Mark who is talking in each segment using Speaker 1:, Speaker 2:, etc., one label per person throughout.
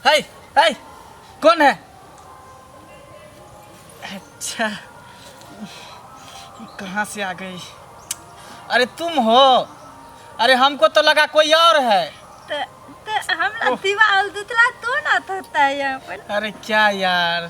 Speaker 1: है है, कौन है? अच्छा, ये कहाँ से आ गई? अरे तुम हो? अरे हमको तो लगा कोई और है।
Speaker 2: तो तो हमरा दीवाल दुतला तो ना थोता है यहाँ पर।
Speaker 1: अरे क्या यार,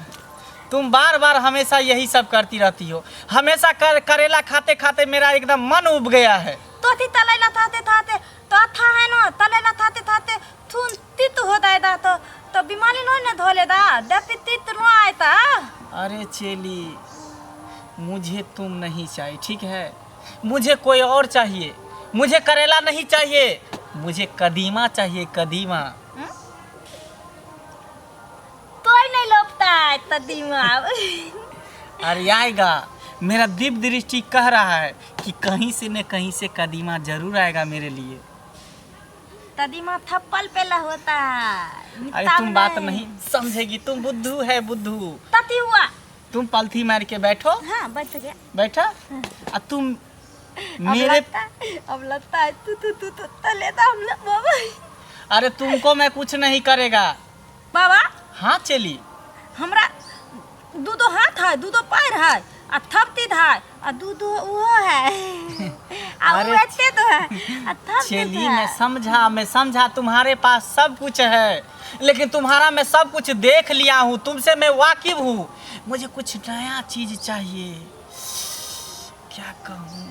Speaker 1: तुम बार बार हमेशा यही सब करती रहती हो। हमेशा कर करेला खाते खाते मेरा एकदम मन उब गया है।
Speaker 2: तो थी तलेला थाते थाते तो था है ना, तलेला थाते थाते थुन तित हो दाय दा तो तो बीमारी नो न धोले दा दपि तित नो आयता।
Speaker 1: अरे चेली, मुझे तुम नहीं चाहिए, ठीक है? मुझे कोई और चाहिए। मुझे करेला नहीं चाहिए, मुझे कदीमा चाहिए, कदीमा।
Speaker 2: तो नहीं लोपता है कदीमा।
Speaker 1: अरे आएगा, मेरा दिव्य दृष्टि कह रहा है कि कहीं से न कहीं से कदीमा जरूर आएगा मेरे लिए।
Speaker 2: कदीमा थप्पल पेला होता है।
Speaker 1: अरे तुम बात नहीं समझेगी, तुम बुद्धू है, बुद्धू।
Speaker 2: तती हुआ।
Speaker 1: तुम पलथी मार के बैठो।
Speaker 2: हाँ बैठ गया।
Speaker 1: बैठा। आ तुम मेरे
Speaker 2: अब लगता है तू तू तू तू तलेता हम लोग बाबा।
Speaker 1: अरे तुमको मैं कुछ नहीं करेगा
Speaker 2: बाबा।
Speaker 1: हाँ चली।
Speaker 2: हमरा दू दो हाथ है, दू दो पैर है, आ थपती है, आ दू दो वो है, आ वो एते तो है, आ थपती
Speaker 1: चली। मैं समझा, मैं समझा, तुम्हारे पास सब कुछ है, लेकिन तुम्हारा मैं सब कुछ देख लिया हूँ, तुमसे मैं वाकिफ हूँ। मुझे कुछ नया चीज चाहिए। क्या कहूँ,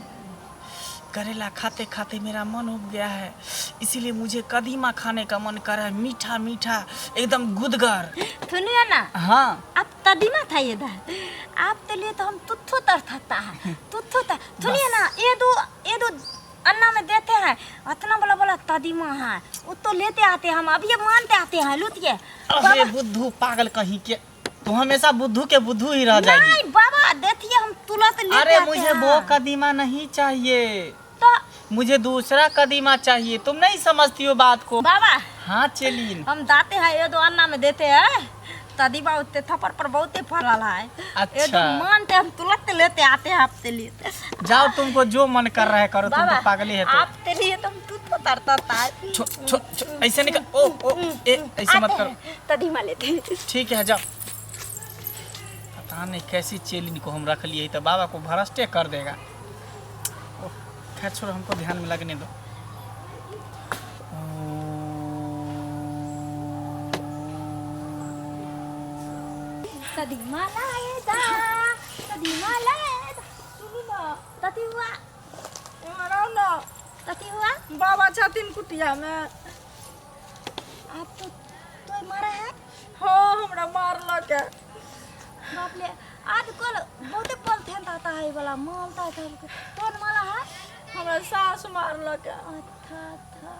Speaker 1: करेला खाते खाते मेरा मन उब गया है, इसीलिए मुझे कदीमा खाने का मन कर रहा है, मीठा मीठा एकदम गुदगर।
Speaker 2: सुनिए ना।
Speaker 1: हाँ।
Speaker 2: आप कदीमा था ये दा, आप के लिए तो हम तुत्थु तर थता है, तुत्थु तर। सुनिए ना, ये दो अन्ना में देते हैं, अतना बड़ा बड़ा कदीमा है, वो तो लेते आते हैं हम, अब ये मानते आते हैं लुतिए।
Speaker 1: अरे बुद्धू पागल कहीं के, तू हमेशा बुद्धू के बुद्धू ही रह जाएगी।
Speaker 2: नहीं बाबा देखिए, हम तुरंत लेते
Speaker 1: अरे
Speaker 2: आते
Speaker 1: मुझे
Speaker 2: हैं।
Speaker 1: वो कदीमा नहीं चाहिए,
Speaker 2: तो
Speaker 1: मुझे दूसरा कदीमा चाहिए। तुम नहीं समझती हो बात को
Speaker 2: बाबा।
Speaker 1: हाँ चलिए।
Speaker 2: हम दाते हैं, ये दो अन्ना में देते हैं कदीमा, उतने थप्पड़ पर बहुते फरल है।
Speaker 1: अच्छा।
Speaker 2: ये दो मानते हम तुरंत लेते आते हैं आपके लिए।
Speaker 1: जाओ, तुमको जो मन कर रहा है करो, तुम तो पागल ही है। तो
Speaker 2: आपके लिए तुम तुत उतरता था।
Speaker 1: छो छो छो, ऐसे नहीं कर, ओ ओ ए, ऐसे मत करो।
Speaker 2: कदीमा लेते हैं।
Speaker 1: ठीक है जाओ। पता नहीं कैसी चेलिन को हम रख लिए, तो बाबा को भ्रष्टे कर देगा। ओह, खैर छोड़ो, हमको ध्यान में लगने दो।
Speaker 2: कदीमा लाए दा, कदीमा लाए दा।
Speaker 3: सुनू ना।
Speaker 2: तती हुआ।
Speaker 3: इम्हर आउ ना।
Speaker 2: तती हुआ।
Speaker 3: बाबा छथिन कुटिया में।
Speaker 2: आप तो मारा है?
Speaker 3: हाँ, हमरा मारलक है।
Speaker 2: बाप रे, आज कल बहुते पलथेन आता है वाला मालता है, कौन माला है?
Speaker 3: हमरा सास मारलक है।
Speaker 2: अच्छा अच्छा,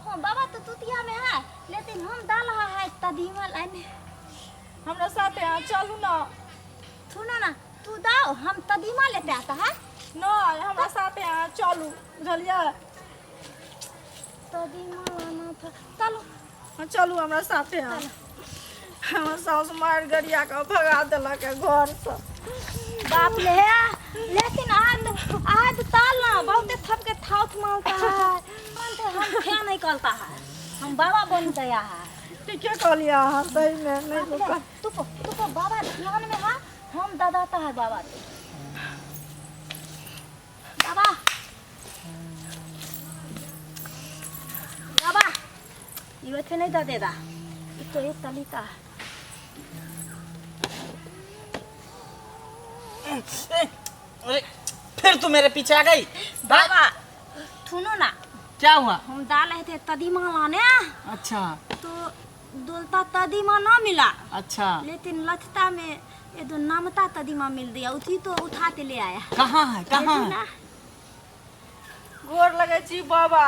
Speaker 2: हाँ बाबा तो तुतिया में है, लेकिन हम डाल रहा है कदीमा लाने।
Speaker 3: हमरा साथे अहाँ चलू ना।
Speaker 2: सुनो ना, तू दाओ, हम कदीमा लेते आता है।
Speaker 3: नहीं, हमरा साथे अहाँ चलू, बुझलियै?
Speaker 2: कदीमा लाना था, चलो।
Speaker 3: हाँ चलू हमरा साथे अहाँ। हमर सास मारि गरिया कऽ भगा देलक है घरसँ।
Speaker 2: बाप रे, लेकिन आज आज ताल ना बहुते थपके थाउत मारता है, मानते हम क्या नहीं करता है, हम बाबा बन गया है।
Speaker 3: ठीके कहलियै अहाँ, सहीमे नहि
Speaker 2: बाप रे, तू को बाबा ध्यान में है, हम दादाता है बाबा के। बाबा बाबा ये थे नहीं दादा, ये तो एक तलीता है।
Speaker 1: अरे फिर तू मेरे पीछे आ गई।
Speaker 2: बाबा सुनो ना।
Speaker 1: क्या हुआ?
Speaker 2: हम डाल रहे थे तदीमा लाने।
Speaker 1: अच्छा।
Speaker 2: तो डोलता तदीमा ना मिला।
Speaker 1: अच्छा।
Speaker 2: लेकिन लथता में ये दो नामता तदीमा मिल दिया, उसी तो उठा के ले आया।
Speaker 1: कहाँ है, कहाँ है?
Speaker 2: ना।
Speaker 3: गोर लगे छी बाबा।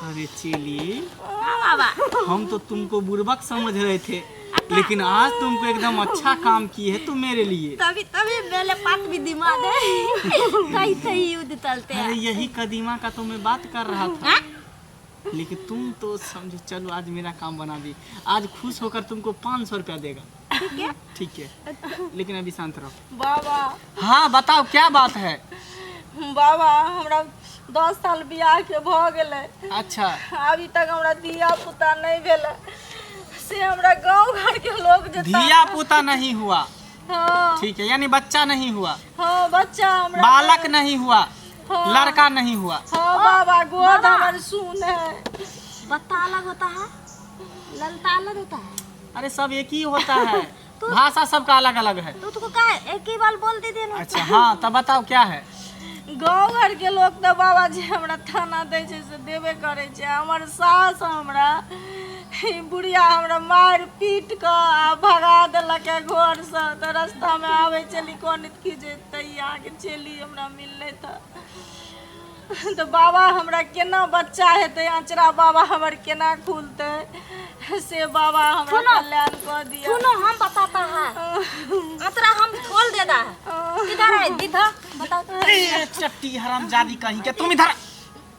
Speaker 1: अरे चेली।
Speaker 2: हाँ बाबा।
Speaker 1: हम तो तुमको बुर्बक समझ रहे थे, लेकिन आज तुमको एकदम अच्छा काम की है तुम मेरे लिए।
Speaker 2: तभी तभी मेरे पास भी दिमाग है, कैसे ही युद्ध चलते हैं।
Speaker 1: अरे यही कदीमा का तो मैं बात कर रहा था,
Speaker 2: हाँ?
Speaker 1: लेकिन तुम तो समझो। चलो आज मेरा काम बना दी, आज खुश होकर तुमको 500 रुपया देगा।
Speaker 2: ठीक है
Speaker 1: ठीक है, लेकिन अभी शांत रहो
Speaker 3: बाबा।
Speaker 1: हाँ बताओ क्या बात है?
Speaker 3: बाबा हमरा 10 साल बियाह के भऽ गेलै।
Speaker 1: अच्छा।
Speaker 3: अभी तक हमरा धिया पुता नहि भेलै, से हमरा गाँव घर के लोग जे
Speaker 1: धिया पुता नहीं हुआ?
Speaker 3: हाँ।
Speaker 1: ठीक है, यानी बच्चा नहीं हुआ?
Speaker 3: हाँ, बच्चा हमरा
Speaker 1: बालक नहीं हुआ?
Speaker 3: हाँ।
Speaker 1: लड़का नहीं हुआ?
Speaker 3: हाँ बाबा, गोद
Speaker 2: बाबा।
Speaker 3: हमर सुन है।
Speaker 2: बत्ता अलग होता है, ललता अलग होता है।
Speaker 1: अरे, सब एक ही होता है, भाषा सबका अलग अलग है।
Speaker 2: तो तुमको क्या है, एक ही बार बोल दीजिए ना।
Speaker 1: अच्छा, हाँ, तब बताओ क्या है?
Speaker 3: गाँव घर के लोग तऽ बाबा जे हमरा ताना दै छै से देबे करै छै। हमर सास हमरा, ई बुढ़िया हमरा मारि पीट कऽ आ भगा देलक है घरसँ। तऽ रास्तामे आबै छली कनैत खीजैत, तऽ ई अहाँके चेली हमरा मिललै। तऽ बाबा, हमरा केना बच्चा हेतै? अँचरा बाबा हमर केना खुलतै? से बाबा हमरा
Speaker 2: सुनो।
Speaker 3: कल्याण कऽ दिअ।
Speaker 2: सुनो, हम बताता है, अंतरा हम खोल देता है। किधर है दीदा, बताओ तो।
Speaker 1: अरे चट्टी हरामजादी कहीं के, तुम इधर।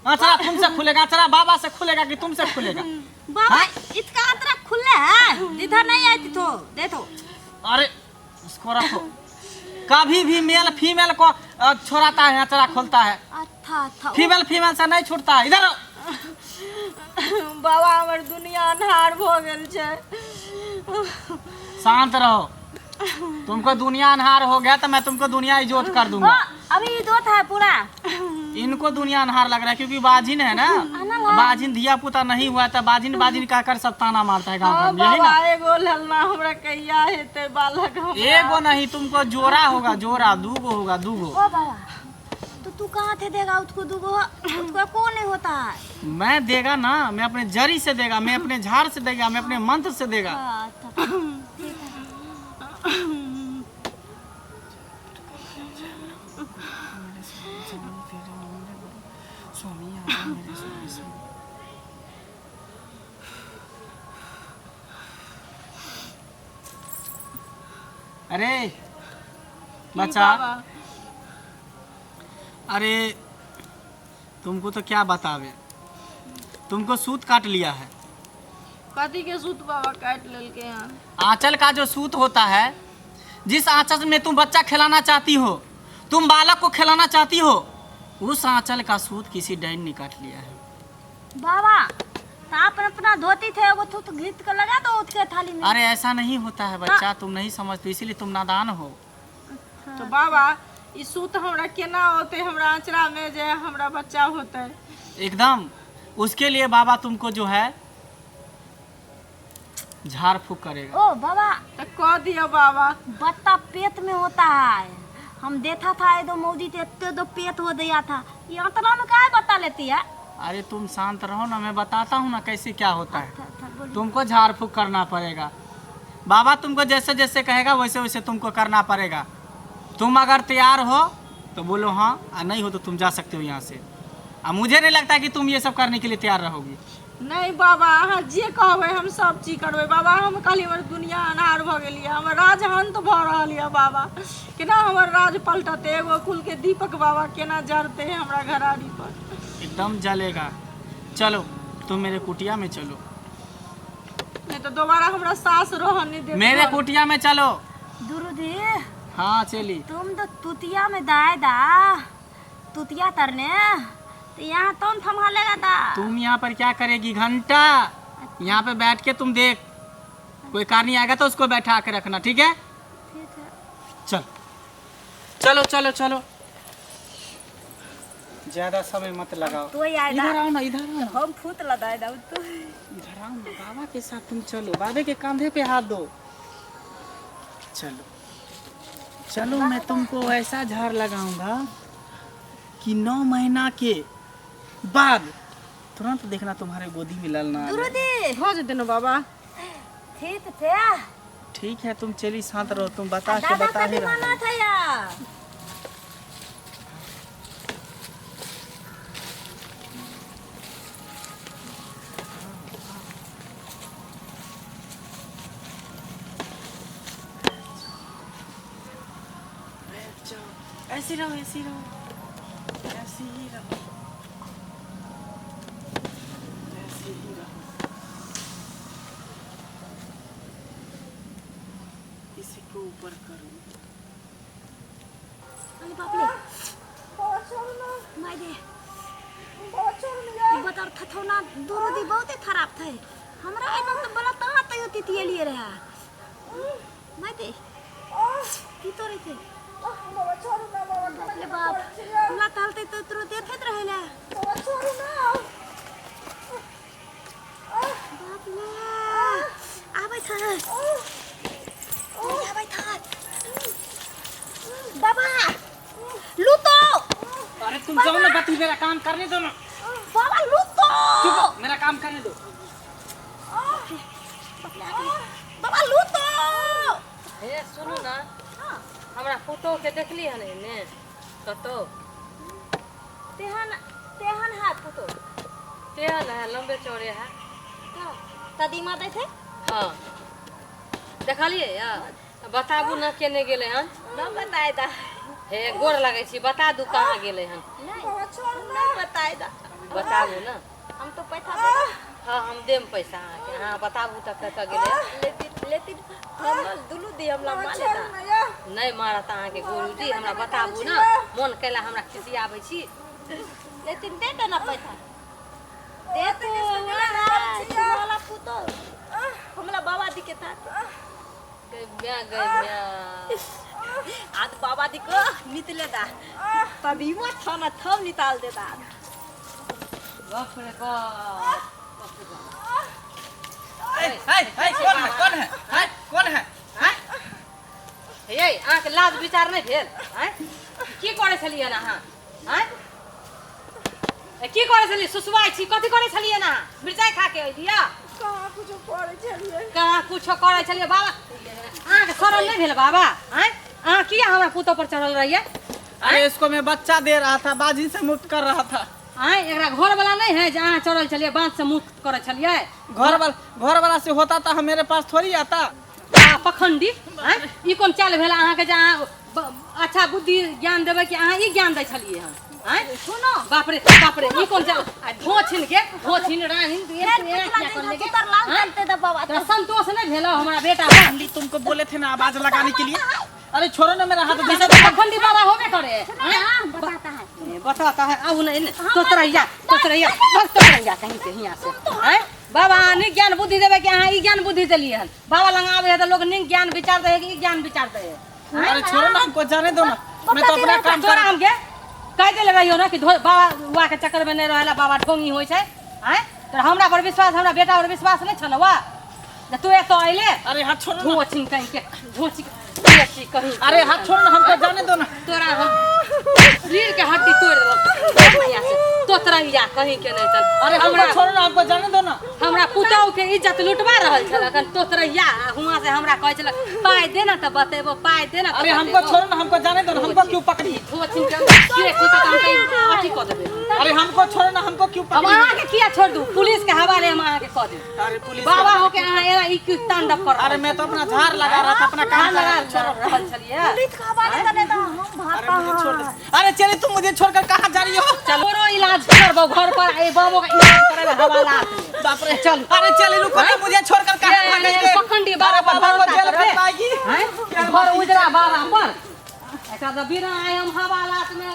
Speaker 1: आंचरा तुमसे खुलेगा? आंचरा बाबा से खुलेगा कि तुमसे खुलेगा?
Speaker 2: बाबा, इसका अंतरा खुले है, दीदा नहीं आई थी तो देखो।
Speaker 1: अरे, उसको रखो। कभी भी मेल फीमेल को छोड़ाता है, आंचरा खोलता है।
Speaker 2: अच्छा अच्छा।
Speaker 1: फीमेल फीमेल से नहीं छूटता है। इधर आओ।
Speaker 3: बाबा, हमर दुनिया अन्हार भऽ गेल छै।
Speaker 1: शांत रहो। तुमको दुनिया अन्हार हो गया तो मैं तुमको दुनिया इजोत कर
Speaker 2: ओ,
Speaker 1: दूंगा।
Speaker 2: अभी ये दो था पूरा।
Speaker 1: इनको दुनिया अन्हार लग रहा है, क्योंकि बाजिन है ना। बाजिन, धिया पुता नहीं हुआ तो बाजिन बाजिन कहकर सब ताना मारता है गाँव
Speaker 3: हाँ
Speaker 1: घर में, यही
Speaker 3: बाबा,
Speaker 1: ना?
Speaker 3: एगो ललना हमरा कहिया हेतै बालक हमरा?
Speaker 1: एगो नहीं, तुमको जोड़ा होगा, जोड़ा। दूगो होगा, दूगो।
Speaker 2: ओ बाबा, तो तू कहाँ थे देगा उसको दूगो? उसको कौन नहीं होता है।
Speaker 1: मैं देगा ना। मैं अपने जरी से देगा, मैं अपने झाड़ से देगा, मैं अपने मंत्र से देगा।
Speaker 2: अच्छा, ठीक है।
Speaker 1: अरे
Speaker 3: की
Speaker 1: बच्चा।
Speaker 3: बाबा?
Speaker 1: अरे, तुमको तो क्या बतावे, तुमको सूत काट लिया है।
Speaker 3: कथी के सूत बाबा काटि लेलकै हन?
Speaker 1: आंचल का जो सूत होता है, जिस आंचल में तुम बच्चा खिलाना चाहती हो, तुम बालक को खिलाना चाहती हो, उस आंचल का सूत किसी डाइन ने काट लिया है।
Speaker 2: बाबा, तो आप अपना धोती थे, वो थूत घीत के लगा दो उसके थाली में।
Speaker 1: अरे, ऐसा नहीं होता है बच्चा। तुम नहीं समझते, इसीलिए तुम नादान हो।
Speaker 3: तऽ बाबा, ई सूत हमरा केना औतै हमरा अँचरा में जे हमरा बच्चा होतै?
Speaker 1: एकदम, उसके लिए बाबा तुमको जो है झाड़ फूक करेगा।
Speaker 2: ओ बाबा।
Speaker 3: तऽ कऽ दिअ बाबा।
Speaker 2: बत्ता पेट में होता है। हम देखा था, ये दो मौजी थे, इतने दो पेट हो दिया था। ये अंतरा में काहे बता लेती है?
Speaker 1: अरे, तुम शांत रहो ना, मैं बताता हूँ ना कैसे क्या होता है।
Speaker 2: अच्छा अच्छा, बोलिए।
Speaker 1: तुमको झाड़ फूक करना पड़ेगा। बाबा तुमको जैसे जैसे कहेगा, वैसे वैसे तुमको करना पड़ेगा। तुम अगर तैयार हो तो बोलो हाँ, और नहीं हो तो तुम जा सकते हो यहाँ से। आ मुझे नहीं लगता कि तुम ये सब करने के लिए तैयार रहोगी।
Speaker 3: नहि बाबा, अहाँ जे कहबै हम सब चीज करबै बाबा। हम कहली हमर दुनिया अन्हार भऽ गेल यऽ, हमर राज अंत भऽ रहल यऽ बाबा। केना हमर राज पलटतै? एगो कुल के दीपक बाबा केना जरतै हमरा घरारी पर?
Speaker 1: एकदम जलेगा। चलो, तुम मेरे कुटिया में चलो।
Speaker 3: नहि तऽ दोबारा हमरा सास रहऽ नहि देत।
Speaker 1: मेरे
Speaker 3: घर।
Speaker 1: कुटिया में चलो।
Speaker 2: दुरुदी।
Speaker 1: हाँ चली।
Speaker 2: तुम तो तुतिया में दाए दा तुतिया तरने, तो यहाँ तुम थमा लेगा दा।
Speaker 1: तुम यहाँ पर क्या करेगी घंटा? यहाँ पे बैठ के तुम देख, कोई कारनी आएगा तो उसको बैठा के रखना, ठीक है?
Speaker 2: ठीक है।
Speaker 1: चल, चलो चलो चलो, ज्यादा समय मत लगाओ।
Speaker 2: तो ही आएगा।
Speaker 1: इधर आओ ना, इधर आओ ना।
Speaker 2: हम फूत लगाए दा तो।
Speaker 1: इधर आओ ना, बाबा के साथ तुम चलो। बाबे के कंधे पे हाथ दो। चलो चलो, मैं तुमको ऐसा झाड़ लगाऊंगा कि 9 महीना के बाद तुरंत देखना, तुम्हारे गोदी में ललना आ जाए।
Speaker 2: दुरुदी।
Speaker 3: भऽ जेतै ने बाबा?
Speaker 2: ठीक थे।
Speaker 1: ठीक है, तुम चली, शांत रहो। तुम बता के
Speaker 2: दादा
Speaker 1: बता
Speaker 2: का
Speaker 1: ही रहो।
Speaker 2: दीवाना था यार।
Speaker 1: बैठ जाओ। ऐसे रहो, ऐसे रहो, ऐसे ही रहो, ऐसे ही रहो। इसी को ऊपर करो।
Speaker 2: अरे बाप रे। माय दे बतर थथौना दुरुदी बहुते खराब थे हमरा एना तो बला तहाँ तैयो तितियलिए रहे माय दे की तोरे थे बाप रे बाप हमरा तहलते तो तोरो देखैत रहे ले बाप रे आबै था आबै था बाबा लूतो
Speaker 1: अरे तुम जाओ ना बाती मेरा काम करने दो ना
Speaker 2: बाबा लूतो
Speaker 1: चुप मेरा काम करने दो
Speaker 2: बाबा लूतो
Speaker 4: हे सुनू ना हमरा पुतोह के देखली हन एने कतौ
Speaker 2: तेहन तेहन हाथ पुतो
Speaker 4: तेहन है लम्बे चौड़े है
Speaker 2: तदीमा दै थे
Speaker 4: हाँ देखलियै या बताबू ना केने गेलै हन
Speaker 2: न बताए दा
Speaker 4: हे गोर लगै छी बता दू कहाँ गेलै हन
Speaker 2: नहीं नहीं बताए दा
Speaker 4: बताबू ना
Speaker 2: हम तो पैसा दे
Speaker 4: हाँ हम देम पैसा अहाँके अहाँ बताबू तऽ कतऽ गेलै
Speaker 2: लेकिन लेकिन हम दुनू दी हमरा माले दा
Speaker 4: नहि मारत अहाँके गुरुजी हमरा बताबू ना मोन कैला हमरा खिसियाबै छी
Speaker 2: लेकिन दे दे ना पैसा दे तो वाला पुतो हमरा बाबा दी के था
Speaker 4: गै म्या गै म्या
Speaker 2: आज बाबा दी को नितले दा तभी वो थाना थम निकाल देता
Speaker 4: बाप रे बाप बाप रे बाप
Speaker 1: ए, ए, ए, कौन है कौन है हैं? कौन है हैं?
Speaker 4: हे अहाँके लाज विचार नहि भेल आँय की करै छलियै अहाँ आँय ए, की करै छलियै सुसुआइ छी कथी करै छलियै अहाँ मिरचाइ खा के अयलियै
Speaker 3: कहाँ कुछो करै छलियै
Speaker 4: कहाँ कुछो करै छलियै बाबा अहाँके शरम नहि भेल बाबा आँय अहाँ किया हमरा पुतोह पर चढ़ल रहियै
Speaker 1: अरे इसको मैं बच्चा दे रहा था बाजी से मुक्त कर रहा था
Speaker 4: आँय एकरा घरवला नहि है जे अहाँ चढ़ल छलियै बाँस से मुक्त करै छलियै
Speaker 1: घर वाला से होता था मेरे पास थोड़ी आता
Speaker 4: आ पखंडी आँय ई कोन चाल भेल अहाँके जे अहाँ अच्छा बुद्धि ज्ञान देबै कि अहाँ ई ज्ञान दै छलियै हन आँय
Speaker 2: सुनो
Speaker 4: बाप रे बाप रे ई कोन चाल आ धो छीन के धो छीन रानी तू
Speaker 2: फेर
Speaker 4: एना
Speaker 2: पुतला
Speaker 4: किया करले
Speaker 2: जैसा
Speaker 4: गे?
Speaker 2: सुतर लाल
Speaker 4: आँय?
Speaker 2: करते दा बाबा
Speaker 4: तोरा संतोष नहि भेल हमरा बेटा पर
Speaker 1: पंडित तुमको बोले थे ना आवाज लगाने के लिए अरे छोड़ो ना मेरा हाथ जैसे
Speaker 4: पखंडी बाबा होबे करे
Speaker 2: सुनो ना बताता है
Speaker 4: ए, बताता है आउ नहीं ने तोतरैया तोतरैया बस तोतरैया कहीं के हियाँ से आँय बाबा अहाँ नीक ज्ञान बुद्धि देबै कि अहाँ ई ज्ञान बुद्धि देलियै हन बाबा लग आबै है तऽ लोग नीक ज्ञान विचार दै है कि ई ज्ञान विचार दै है
Speaker 1: अरे छोड़ो ना हमको जाने दो ना मैं तो अपना काम
Speaker 4: तोरा
Speaker 1: कर
Speaker 4: हम के कहि देले रहियो ना कि बाबा उआ के चक्कर में नहीं रहेला बाबा ढोंगी होइ छै आँय तोरा हमरा पर विश्वास हमरा बेटा पर विश्वास नहीं छल वा जे तू एतऽ अयले
Speaker 1: अरे हाथ छोड़ो ना
Speaker 4: धोचिन कहीं के धोची कहीं कहीं
Speaker 1: अरे हाथ छोड़ो ना हमको जाने दो ना
Speaker 4: तोरा हम रीढ़ के हड्डी तोड़ देलक यहाँ से तोतरंगिया कहीं के नहीं चल
Speaker 1: अरे हमको
Speaker 4: हमरा
Speaker 1: छोड़ो ना हमको जाने दो ना
Speaker 4: हमरा पुतहु के इज्जत लुटवा रहल छल अखन तोतरैया आ हुआं से हमरा कहै छल पाइ दे ना तऽ बतेबो पाइ दे ना
Speaker 1: अरे हमको छोड़ो ना हमको जाने दो ना हमको क्यों पकड़ी
Speaker 4: धोचिन के के छी तऽ हम कहीं अथी कऽ देबै
Speaker 1: अरे हमको छोड़ो ना हमको क्यों
Speaker 4: हम
Speaker 1: पकड़ी
Speaker 4: अहाँके किया छोड़ दू पुलिस के हवाले हम अहाँके कऽ देब
Speaker 1: अरे पुलिस
Speaker 4: बाबा हो के अहाँ एना ई क्यों तांडव कर
Speaker 1: अरे मैं तो अपना झाड़ लगा रहा था अपना काम
Speaker 4: लगा
Speaker 1: लगा छोड़ो
Speaker 4: रहल छलियै
Speaker 2: पुलिस के हवाले करने दा हम
Speaker 1: अरे
Speaker 2: भाता
Speaker 1: मुझे छोड़ दे अरे चले तुम मुझे छोड़कर कहाँ जा रही हो
Speaker 4: तोरो इलाज करबो घर पर ए बाबो के इलाज करे ला हवाला
Speaker 1: बाप रे चल अरे चले रुको ना मुझे छोड़कर कहाँ
Speaker 4: ये-
Speaker 1: भाग
Speaker 4: ये
Speaker 1: गई
Speaker 4: पखंडी बाबा पर
Speaker 1: बाबा को
Speaker 4: भरोसा
Speaker 1: जेल
Speaker 4: करबे।
Speaker 1: भेज पाएगी
Speaker 4: हैं? घर उजरा बाबा पर एकरा तऽ बिना आइ हम हवालात में